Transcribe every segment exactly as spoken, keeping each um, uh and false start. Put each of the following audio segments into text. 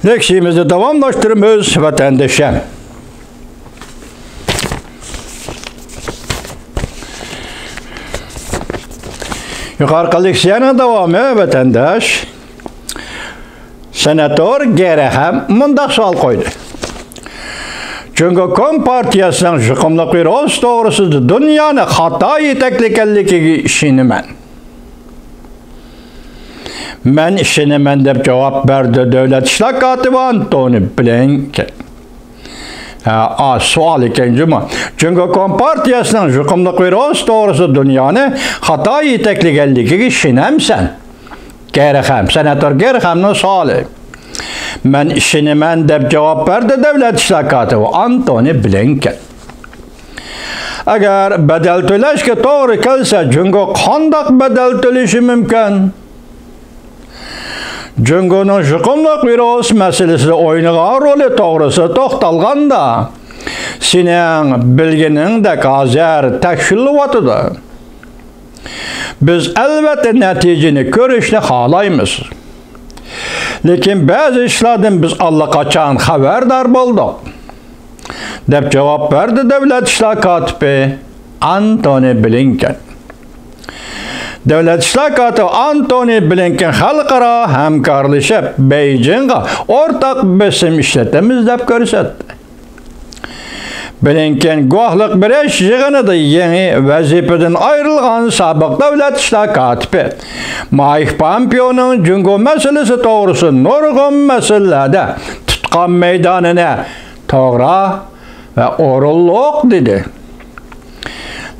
لېكسىيىمىزنى داۋاملاشتۇرىمىز، ۋەتەندىشىم. يۇقىرىقى لېكسىيەنىڭ داۋامى، ۋەتەنداش. سېناتور گېرخام مۇنداق سوئال قويدى: جۇڭگو كومپارتىيەسىنىڭ يۇقۇملۇق ۋىرۇس توغرىسىدا دۇنيانى خاتا يېتەكلىگەنلىكىگە ئىشىنىمەن. مەن ئىشىنىمەن، دەپ جاۋاب بەردى دۆلەت ئىشلار كاتىپى ئانتونى بلىنكېن. ھە، ئا، سوئال ئىكەن جۇمۇ. جۇڭگو كومپارتىيەسىنىڭ يۇقۇملۇق ۋىرۇس توغرىسىدا دۇنيانى خاتا يېتەكلىگەنلىكىگە ئىشىنەمسەن؟ گېرخام، سېناتور گېرخامنىڭ سوئالى. مەن ئىشىنىمەن، دەپ جاۋاب بەردى دۆلەت ئىشلار كاتىپى ئانتونى بلىنكېن. ئەگەر بەدەل تۆلەشكە توغرا كەلسە، جۇڭگو قانداق بەدەل تۆلىشى مۇمكىن؟ جۇڭگونىڭ يۇقۇملۇق ۋىرۇس مەسىلىسىدە ئوينىغان رولى توغرىسىدا توختالغاندا، سېنىڭ بىلگىنىڭدەك ھازىر تەكشۈرۈلۈۋاتىدۇ. بىز ئەلۋەتتە نەتىجىنى كۆرۈشنى خالايمىز. لېكىن بەزى ئىشلاردىن بىز ئاللىقاچان خەۋەردار بولدۇق، دەپ جاۋاب بەردى دۆلەت ئىشلار كاتىپى ئانتونى بلىنكېن. دۆلەت ئىشلار كاتىپى ئانتونى بلىنكېن خەلقئارا ھەمكارلىشىپ، بېيجىڭغا ئورتاق بېسىم ئىشلىتىمىز، دەپ كۆرسەتتى. بلىنكېن گۇۋاھلىق بېرىش يىغىنىدا يېڭى ۋەزىپىدىن ئايرىلغان سابىق دۆلەت ئىشلار كاتىپى مايك پامپېئونىڭ جۇڭگو مەسىلىسى توغرىسىدا نۇرغۇن مەسىلىلەردە تۇتقان مەيدانىنى توغرا ۋە ئورۇنلۇق، دېدى.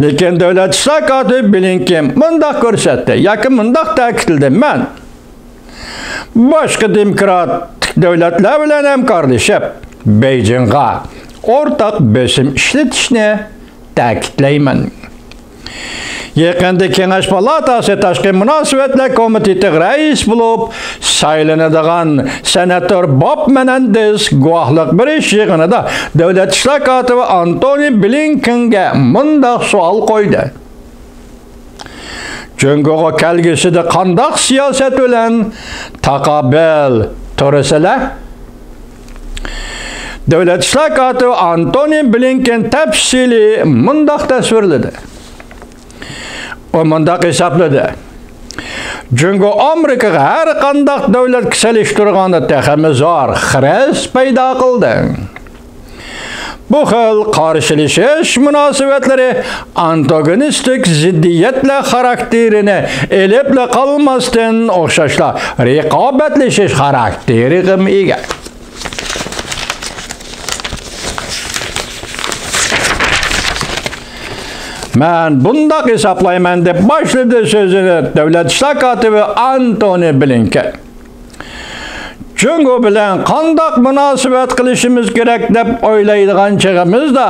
لېكىن دۆلەت ئىشلار كاتىپى بلىنكېن مۇنداق كۆرسەتتى ياكى مۇنداق تەكىتلىدى: مەن باشقا دېموكراتىك دۆلەتلەر بىلەن ھەمكارلىشىپ، بېيجىڭغا ئورتاق بېسىم ئىشلىتىشنى تەكىتلەيمەن. يېقىندا كېڭەش پالاتاسى تاشقى مۇناسىۋەتلەر كومىتېتىغا رەئىس بولۇپ سايلىنىدىغان سېناتور بوب مېنېندېز گۇۋاھلىق بېرىش يىغىنىدا دۆلەت ئىشلار كاتىپى ئانتونى بلىنكېنگە مۇنداق سوئال قويدى: جۇڭگوغا كەلگۈسىدە قانداق سىياسەت بىلەن تاقابىل تۇرىسىلەر؟ دۆلەت ئىشلار كاتىپى ئانتونى بلىنكېن تەپسىلىي مۇنداق تەسۋىرلىدى. ئۇ مۇنداق ھېسابلىدى: جۇڭگو ئامېرىكىغا ھەر قانداق دۆلەتكە سېلىشتۇرغاندا تېخىمۇ زور خىرىس پەيدا قىلدى. بۇ خىل قارشىلىشىش مۇناسىۋەتلىرى ئانتاگونىستىك زىددىيەتلەر خاراكتېرىنى ئېلىپلا قالماستىن، ئوخشاشلا رىقابەتلىشىش خاراكتېرىغىمۇ ئىگە. مەن بۇنداق ھېسابلايمەن، دەپ باشلىدى سۆزىنى دۆلەت ئىشلار كاتىپى ئانتونى بلىنكېن. جۇڭگو بىلەن قانداق مۇناسىۋەت قىلىشىمىز كېرەك دەپ ئويلايدىغان چېغىمىزدا،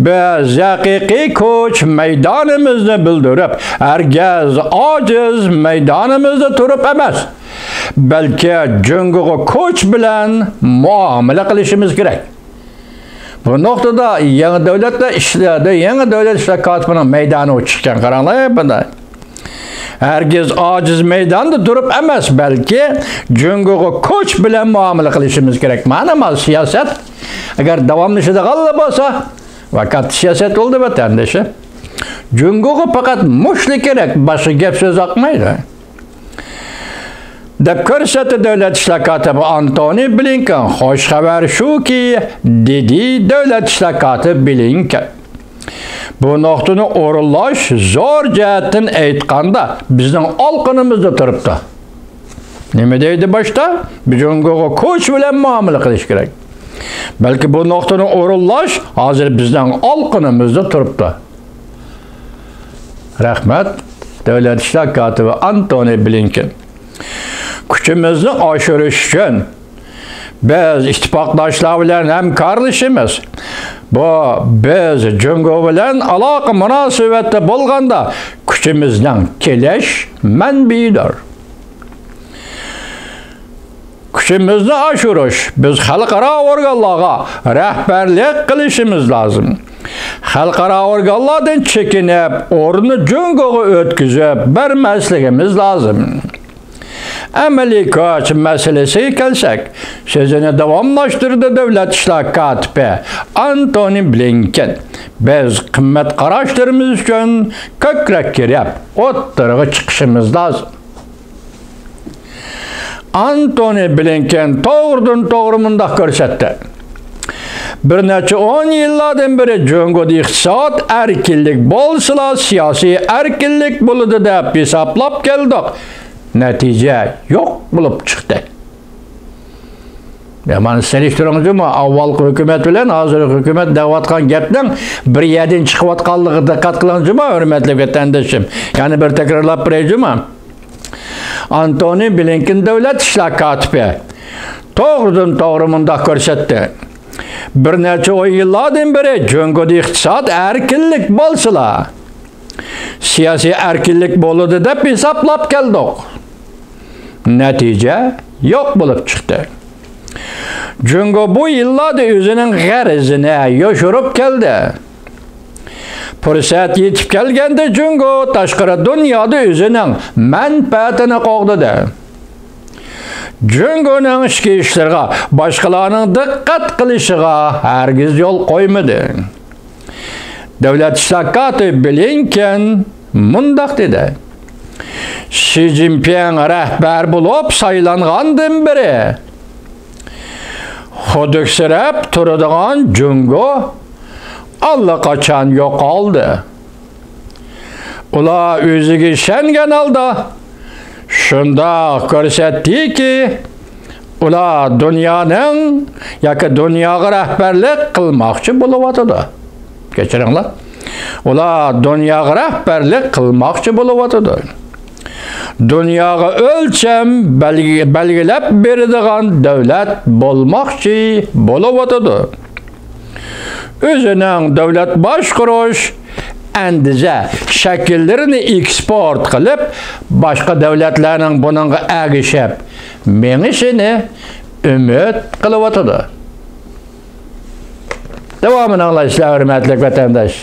بىز ھەقىقىي كۈچ مەيدانىمىزنى بىلدۈرۈپ، ھەرگىز ئاجىز مەيدانىمىزدا تۇرۇپ ئەمەس، بەلكى جۇڭگوغا كۈچ بىلەن مۇئامىلە قىلىشىمىز كېرەك. بۇ نۇقتىدا يېڭى دۆلەتلەر ئىشلىرىدا يېڭى دۆلەت ئىشلار كاتىپىنىڭ مەيدانى ئوچۇقكەن، قاراڭلار بۇندا. ھەرگىز ئاجىز مەيداندا تۇرۇپ ئەمەس، بەلكى جۇڭگوغا كۈچ بىلەن مۇئامىلە قىلىشىمىز كېرەك. مانا، مانا سىياسەت. ئەگەر داۋاملىشىدىغانلا بولسا، ۋاكات سىياسەت بولدى، ۋەتەندىشىم. جۇڭگوغا پەقەت مۇشۇلا كېرەك، باشقا گەپ سۆز ئاقمايدۇ. دەپ كۆرسەتتى دۆلەت ئىشلار كاتىپى ئانتونى بلىنكېن. خوش خەۋەر شۇكى، دېدى دۆلەت ئىشلار كاتىپى بلىنكېن، بۇ نۇقتىنى ئورۇنلاش زور جەھەتتىن ئېيتقاندا بىزنىڭ ئالقىنىمىزدا تۇرۇپتۇ. نېمە دەيدۇ باشتا؟ جۇڭگوغا كۈچ بىلەن مۇئامىلە قىلىش كېرەك. بەلكى بۇ نۇقتىنى ئورۇنلاش ھازىر بىزنىڭ ئالقىنىمىزدا تۇرۇپتۇ. رەھمەت، دۆلەت ئىشلار كاتىپى ئانتونى بلىنكېن. كۈچىمىزنى ئاشۇرۇش ئۈچۈن بىز ئىتتىپاقداشلار بىلەن ھەمكارلىشىمىز. بۇ بىز جۇڭگو بىلەن ئالاقە مۇناسىۋەتتە بولغاندا كۈچىمىزنىڭ كېلىش مەنبىيىدۇر. كۈچىمىزنى ئاشۇرۇش، بىز خەلقئارا ئورگانلارغا رەھبەرلىك قىلىشىمىز لازىم. خەلقئارا ئورگانلاردىن چېكىنىپ، ئورنىنى جۇڭگوغا ئۆتكۈزۈپ بەرمەسلىكىمىز لازىم. ئەمەلىي كۈچ مەسىلىسىگە كەلسەك، سۆزىنى داۋاملاشتۇردى دۆلەت ئىشلار كاتىپى ئانتونى بلىنكېن. بىز قىممەت قاراشلىرىمىز ئۈچۈن كۆكرەك كېرىپ، ئوتتۇرىغا چىقىشىمىز لازىم. ئانتونى بلىنكېن توغرىدىن توغرا مۇنداق كۆرسەتتى. بىر نەچچە ئون يىللاردىن بېرى جۇڭگودا ئىقتىساد ئەركىنلىك بولسىلا، سىياسىي ئەركىنلىك بولىدۇ دەپ ھېسابلاپ كەلدۇق. نەتىجە يوق بولۇپ چىقتى. يا، مانا سېلىشتۇرۇڭ جۇمۇ، ئاۋۋالقى ھۆكۈمەت بىلەن ھازىرقى ھۆكۈمەت دەۋاتقان گەپنىڭ بىر يەردىن چىقىۋاتقانلىقىغا دىققەت قىلىڭ جۇمۇ، ھۆرمەتلىك ۋەتەندىشىم. يەنە بىر تەكرارلاپ بېرەي جۇمۇ. ئانتونى بلىنكېن دۆلەت ئىشلار كاتىپى توغرىدىن توغرا مۇنداق كۆرسەتتى. بىر نەچچە ئون يىللاردىن بېرى جۇڭگودا ئىقتىساد ئەركىنلىك بولسىلا، سىياسىي ئەركىنلىك بولىدۇ دەپ ھېسابلاپ كەلدۇق. نەتىجە يوق بولۇپ چىقتى. جۇڭگو بۇ يىللاردا ئۆزىنىڭ غەرىزىنى يوشۇرۇپ كەلدى. پۇرسەت يېتىپ كەلگەندە جۇڭگو تاشقىرى دۇنيادا ئۆزىنىڭ مەنپەئەتىنى قوغدىدى. جۇڭگونىڭ ئىچكى ئىشلىرىغا باشقىلارنىڭ دىققەت قىلىشىغا ھەرگىز يول قويمىدى. دۆلەت ئىشلار كاتىپى بلىنكېن مۇنداق دېدى: شى جىنپىڭ رەھبەر بولۇپ سايلانغاندىن بېرى خۇدۈكسىرەپ تۇرىدىغان جۇڭگو ئاللىقاچان يوقالدى. ئۇلار ئۆزىگە ئىشەنگەن ھالدا شۇنداق كۆرسەتتىكى، ئۇلار دۇنيانىڭ ياكى دۇنياغا رەھبەرلىك قىلماقچى بولۇۋاتىدۇ. كەچۈرۈڭلار. ئۇلار دۇنياغا رەھبەرلىك قىلماقچى بولۇۋاتىدۇ. دۇنياغا ئۆلچەم بەلگى-، بەلگىلەپ بېرىدىغان دۆلەت بولماقچى بولۇۋاتىدۇ. ئۆزىنىڭ دۆلەت باشقۇرۇش ئەندىزە شەكىللىرىنى ئېكسپورت قىلىپ، باشقا دۆلەتلەرنىڭ بۇنىڭغا ئەگىشىپ مېڭىشىنى ئۈمىد قىلىۋاتىدۇ. داۋامىنى ئاڭلايسىلەر، ھۆرمەتلىك ۋەتەنداش.